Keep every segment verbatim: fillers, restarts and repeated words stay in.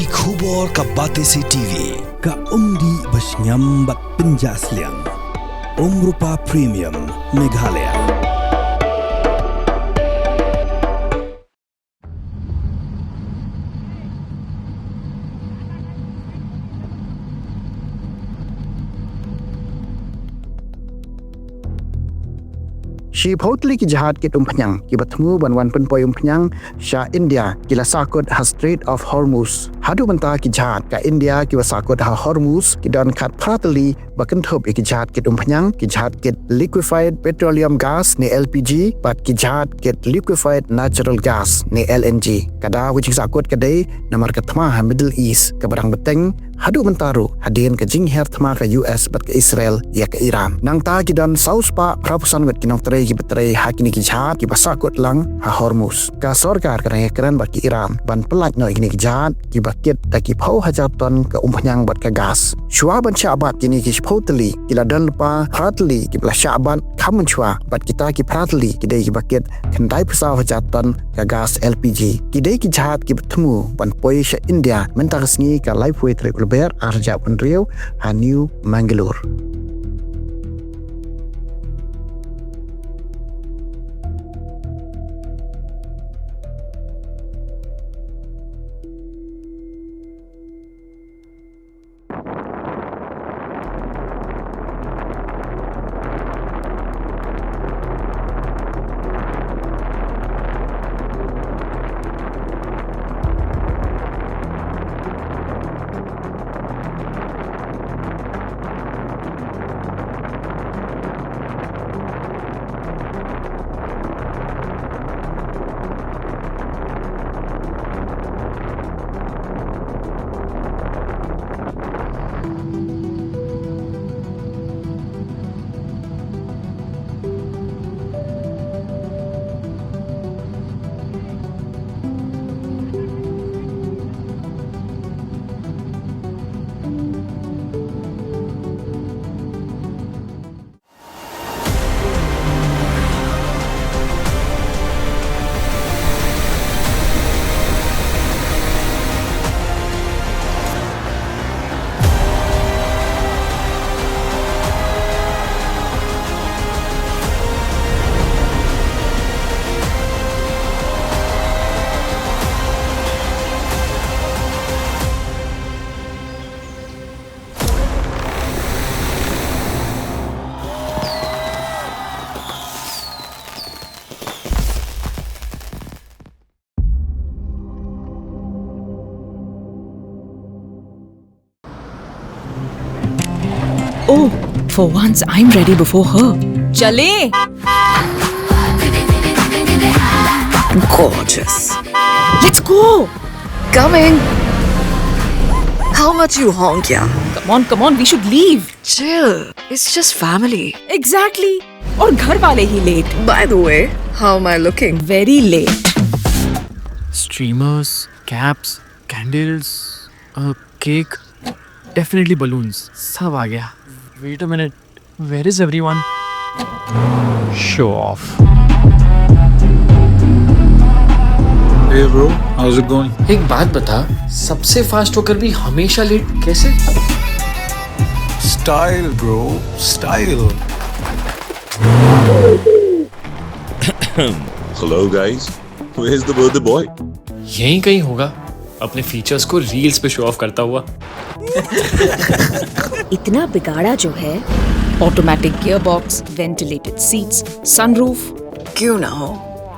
Ki khubor ka Batesi T V, ka umdih ba shngiam bad pynjah sliang. Umrupa Premium, Meghalaya. Shiphew tylli ki jahaj kit umphniang kiba thmu ban wan pynpoi umphniang sha India ki la sahkut ha Strait of Hormuz. Haduh mynta ki jahaj ka India kiba sahkut ha Hormuz ki don khatphra tylli, ba kynthup ïa ki jahaj kit umphniang, ki jahaj kit liquefied petroleum gas ne L P G, bad ki jahaj kit liquefied natural gas ne L N G. Ka daw ka jingsahkut ka dei namar ka thma ha Middle East kaba dang bteng, haduh mynta ruh hadien ka jinghiar thma ka U S bad ka Israel ïa ka Iran. Nangta ki don saw spah phra phew san ngut ki nongtrei kiba trei ha kine ki jahaj kiba sahkut lang ha Hormuz. Ka sorkar ka dang ïakren bad ki Iran ban pyllait noh ïa kine ki jahaj kiba kit da ki phew hajar ton ka umphniang bad ka gas. Shuwa ban shah bat kine ki shiphew tylli, ki la don lypa phra tylli kiba la shah bat kham mynshuwa, bad kita ki phra tylli ki dei kiba kit khyndai phew saw hajar ton ka gas L P G. Ki dei ki jahaj kiba thmu ban poi sha India mynta ka sngi ka laiphew tarik u Lber arhajar arphew hynriew ha New Mangalore. Oh, for once I'm ready before her. Chale! Gorgeous. Let's go! Coming! How much you honk, yeah? Come on, come on, we should leave. Chill. It's just family. Exactly. और घर वाले ही late. By the way, how am I looking? Very late. Streamers, caps, candles, a cake, definitely balloons. सब आ गया. Wait a minute. Where is everyone? Show off. Hey bro, how's it going? एक बात बता, सबसे फास्ट होकर भी हमेशा लेट कैसे? Style bro, style. Hello guys, where's the birthday boy? यहीं कहीं होगा, अपने फीचर्स को रील्स पे शो ऑफ करता हुआ. इतना बिगाड़ा जो है. Automatic gearbox, ventilated seats, sunroof. क्यों ना हो,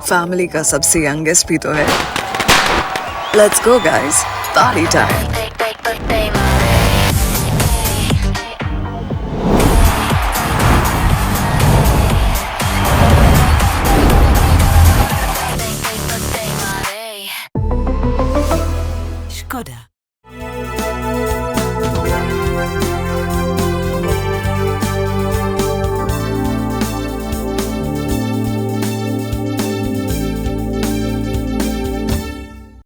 फैमिली का सबसे यंगेस्ट भी तो है. Let's go guys, party time.